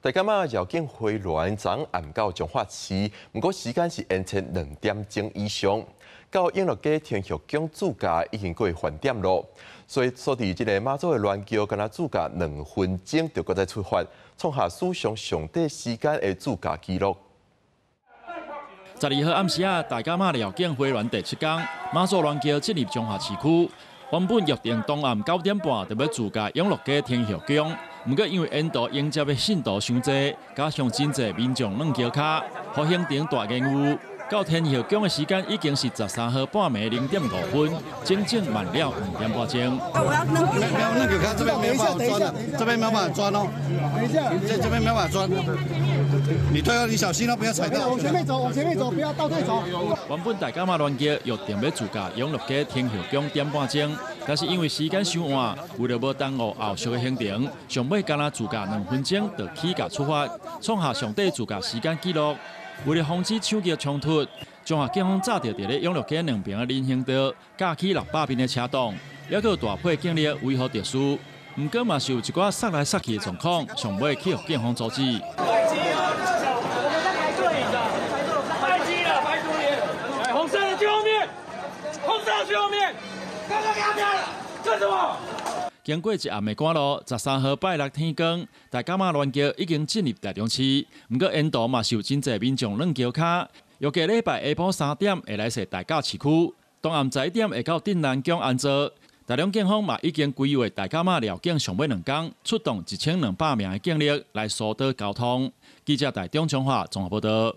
大甲媽繞境回鑾昨暗到彰化市，毋過時間是延遲2點鐘以上。到永樂街天后宮駐駕已經過飯點囉，所以所佇這个媽祖的鑾轎，干焦駐駕2分鐘就閣再出發，創下史上上短時間的駐駕紀錄。12號暗時仔，大甲媽繞境回鑾第七工，媽祖鑾轎進入彰化市區。原本約定當暗9點半就欲駐駕永樂街天后宮，毋過因為沿途迎接的信徒傷濟，加上真濟民眾軟轎跤，予行程大延誤。到天后宮的時間已經是13號半暝0點5分，整整慢了2點半鐘。沒有那個，看這邊沒辦法鑽的，這邊沒辦法鑽哦。等一下，這邊沒辦法鑽。你退後，你小心哦，不要踩到。往前面走，往前面走，不要倒退走。原本大甲媽鑾轎約定欲駐駕永樂街天后宮點半鐘，但是因為時間傷晚，為著無耽誤後續的行程，上尾干焦駐駕2分鐘就起駕出發，創下上短駐駕時間紀錄。為了防止搶轎衝突，彰化警方早就佇咧永樂街兩邊的人行道架起600面的車擋，猶閣有大批警力維護秩序。毋過嘛是有一寡捒來捒去的狀況，上尾去予警方阻止。太急了，我們在排隊，太急了，排隊。紅色的去後面，紅色的去後面，剛剛給他掉了，幹什麼？經過一暗的趕路，13號拜六天光，大甲媽鑾轎已經進入台中市。毋過沿途嘛是有真濟民眾軟轎跤，預計禮拜下晡3點會來踅大甲市區，當暗11點會到鎮瀾宮安座。台中警方嘛已經規劃大甲媽繞境上尾兩工，出動1200名的警力來疏導交通。記者台中彰化綜合報道。